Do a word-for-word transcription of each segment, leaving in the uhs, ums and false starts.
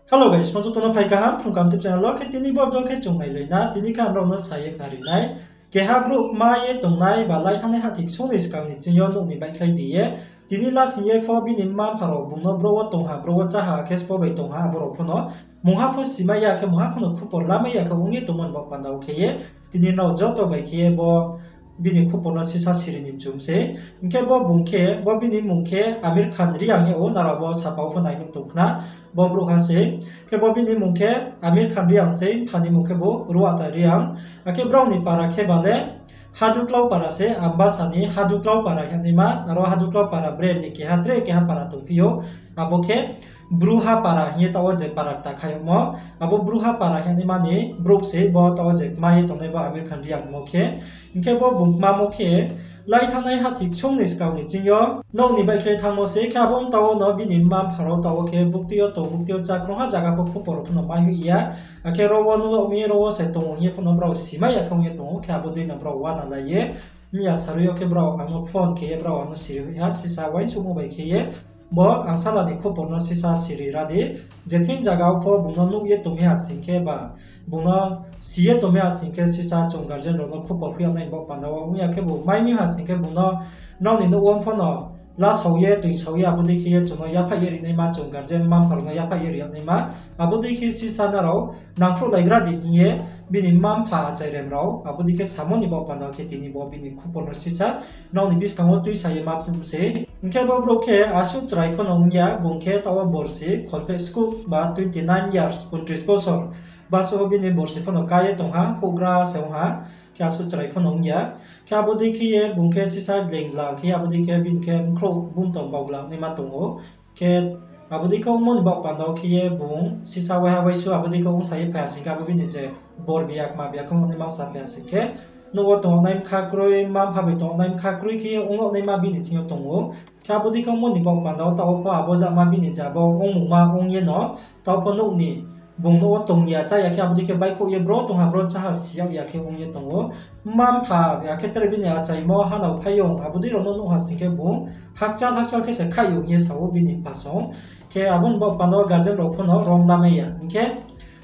Hello guys, joto no phai kaham Phrung Kaham YouTube channel wo. Khe tini bo video khe chung nailai na, tini khe ang nrao no sa ye khnari nai. Keha brouh kma ye tongnai ba lai thanngnai hahthi ksung ni skang ni ching yo nouh ni baihkhlai bi ye, tini lasing ye pho bini mma-mpha rao bung no brouh wo tong ha, brouh wo chá ha, akhe sbo bai tong ha, abo rao pho no mungha pho simai ya khe, mungha pho no khupor lamai ya khe ong ye tongmo ni baoh panda wo khe ye, tini nrao joto bai khe ye bo bini khupor no sisa siri ni mchum sei. Hing khe bo bung khe, bo bini mmung khe Amir Khan Reang hing ye ou, nrao bo sapa wo pho nai nuh tong khna, bo brouhha sei. Khe bo bini mmung khe Amir Khan Reang sei, mpha ni mmung khe bo Ruata Reang. Akhe brao ni para khe ba le Haduklau para se, Ambasa ni Haduklau para hingnaima, aro Haduklau para brem ni keha tre keha para tongphi ou, abo khe Bruha para hing ye taoh wo je para kta khai yagmo, abo Bruha para hingnaima ni brouh se bo taoh wo je kma ye tongnai bo Amir Khan Reang mo khe. Hing khe bo bung kmamo khe, lai thanngnai hahthi ksung ni skang ni ching yo nouh ni baihkhlai thanngmo se, khe abo ong taoh wo no bini mma-mpha rao taoh wo khe buktui yo tong, buktui yo chá, krungha zaga pho khupor rao pho no mai hoih ya. Akhe ro wo nuh yag mi, ro wo se tong ou hing ye pho no brao simai ya khe ong ye tong ou, khe abo dei no brao uanalai ye. Miya sarui yo khe brao ang no phone khe ye brao ang no siri hoih ha, sisa uaingsouhmo bai khe ye. Bo angsala ni khupor no sisa siri ra di. Je thing zaga wo pho bung no nuh ye tong mi ha sing khe ba, bung no si ye tong mi ha sing khe sisa chung guardian rao no khupor hoih yag nai ni baoh panda wo, ong ya khe bo mai mi ha sing khe bung no nrao ni nouh wo pho no lasao ye, toingsao ye, abo dei khe ye chung no yaphaih ye rinaima, chung guardian mma-mpha rao no yaphaih ye ri yag naima. Abo dei khe sisa nrao nangkhruhlaigra di hing ye bini mma-mpha achairem rao abo dei khe samo ni baoh panda wo khe tini bo bini khupor no sisa nrao ni buskang wo tuisa ye ma phnuh sei. Hing khe bo brouh khe asuh chrai pho no ong ya, bung khe taoh wo borsi kholpheh skuh ba twenty nine years, untris bosor. Basuh wo bini borsi pho no ká ye tong ha, houhgra se ong ha, khe asuh chrai pho no ong ya. Khe abo dei khe ye bung khe sisa gleing glang khe ye abo dei khe bini khe bkhrouh bumtom baoglangnaima tong ou. Khe abo dei khe ongmo ni baoh panda wo khe ye bung sisa waiha waisu abo dei khe ongsa ye phai ha sing khe, abo bini je bor biya kma biya khe ongnaima sa phai ha sing khe, nouh wo tongnai bkha kroi, mma-mpha bai tongnai bkha kroi khe ye ongnaima bini thing yo tong ou. Khe abo dei khe ongmo ni baoh panda wo taoh wo pho abo jama bini je abo ongmungma ong ye no, taoh pho nouh ni bung nouh wo tong ya, chá ya khe abo dei khe baihkhouh ye bro tong ha, bro chá ha si yag ya khe ong ye tong ou. Mma-mpha akhe tre bini achaimo hanao phaiyong abo dei rao no nuh ha sing khe bung hakchal hakchal khe se khaih ou hing ye sa ou bini bpasong. Khe abo ni baoh panda wo guardian rao pho no rom lamai ya. Hing khe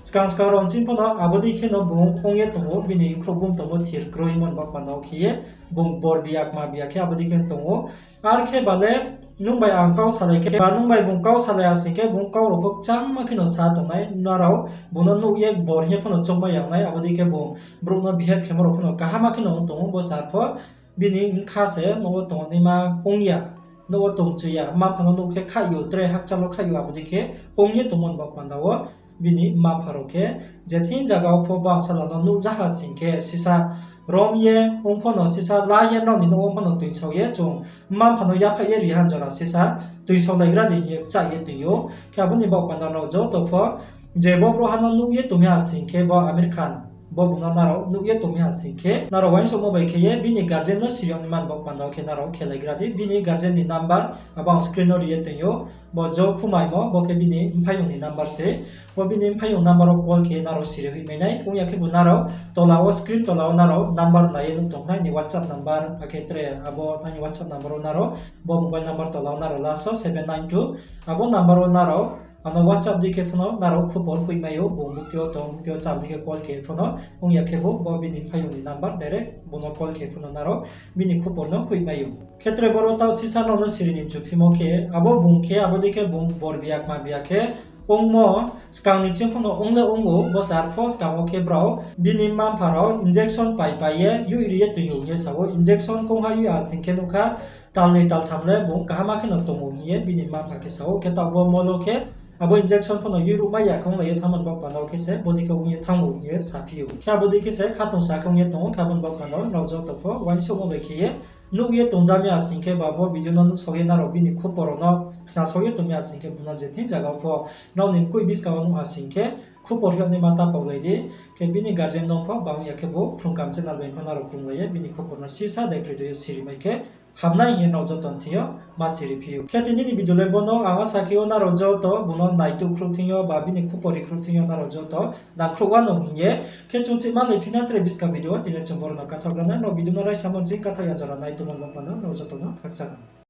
skang skang rao ching pho no abo dei khe no bung ong ye tong ou, bini bkhrouh bumtom wo thir kroimo ni baoh panda wo khe ye bung bor biya kma biya khe abo dei khe tong ou. Ar khe ba le nung bai ang kau salai khe ba nung bai bung kau salai ha sing khe bung kau rao pho kchangma khe no sa tongnai, nrao bung no nuh ye bor hing ye pho no choungmai ya nai, abo dei khe bung brouh no behave khemo rao pho no kaham khe no ong tong ou, bo se ar pho bini bkha se nouh wo tongnaima ong ya, nouh wo tongchu ya, mma-mpha no nuh khe khaih ou, tre hakchal wo khaih ou, abo dei khe ong ye tongmo ni baoh panda wo bini mma-mpha rao khe je thing zaga wo pho bo angsala no nuhja ha sing khe sisa rom ye ong pho no, sisa la ye nrao ni nouh wo pho no toingsao ye chung mma-mpha no yaphaih ye ri ha jora sisa toingsaolaigra di hing ye kchah ye toing ou. Khe abo ni baoh panda nrao joto pho je bo brouhha no nuh ye tong mi ha sing khe, bo Amir Khan, bo bung no nrao nuh ye tong mi ha sing khe, nrao uaingsouhmo bai khe ye bini guardian no siri yag naima ni baoh panda wo khe nrao khelaigra di. Bini guardian ni number abo ang screen no ri ye toing ou. Bo Jo Khumaimo, bo khe bini mphaiyong ni number se. Bo bini mphaiyong number wo call khe nrao siri hoihmai nai. Ong ya khe bo nrao tola wo, screen tola wo nrao number nai ye nuh tong nai, aini WhatsApp number, akhe tre abo aini WhatsApp number wo nrao, bo mobile number tola wo nrao last wo seven nine two, abo number wo nrao ano WhatsApp dei khe pho no nrao khupor hoihmai ou, bung buktui yo tong, buktui yo chá dei khe call khe pho no, ong ya khe bo, bo bini mphaiyong ni number direct, bung no call khe pho no nrao bini khupor no hoihmai ou. Khe tre boro taoh sisa nrao no siri ni mchuphimo khe, abo bung khe abo dei khe bung bor biya kma biya khe ongmo, skang ni ching pho no ong le ong ou, bo se ar pho skang wo khe brao bini mma-mpha rao injection pai pai ye yoih ri ye toing ou hing ye sa ou. Injection kongha yoih ha sing khe nuh kha, tal noi tal tham le bung kaham khe no tong ou hing ye bini mma-mpha khe sa ou. Khe taoh bo mol wo khe abo injection pho no yoih ruhmai ya khe onglai ye thanngmo ni baoh panda wo khe se bodei khe ong ye thanng ou hing ye saphi ou. Khe abo dei khe se khatungsa khe ong ye tong ou. Khe abo ni baoh panda wo nrao joto pho uaingsouhmo bai khe ye nuh ye tongja mi ha sing khe ba bo video no nuhsao ye nrao bini khupor rao no khnasao ye tong mi ha sing khe, bung no je thing zaga wo pho nrao ni mkoih buskang wo nuh ha sing khe khupor hoih yag naima ta paulai di. Khe bini guardian no pho bang ya khe bo Phrung Kaham channel bai pho nrao krunglai ye bini khupor no sisa daiphri dei ye siri mai khe hamnai hing ye nrao joto ni thing yo ma siri phi ou. Khe tini ni video le bo no, ang asa khe ou nrao joto bung no naituh khruh thing yo ba bini khupor ri khruh thing yo nrao joto nangkhruh wanou hing ye. Khe chung chih malai phi na tre buskang video wo, tini chung boro no kathaoh gra nai, nrao video no raisa mo ching kathaoh ya jora nai tongmo ni baoh panda wo nrao joto no khakchang ha.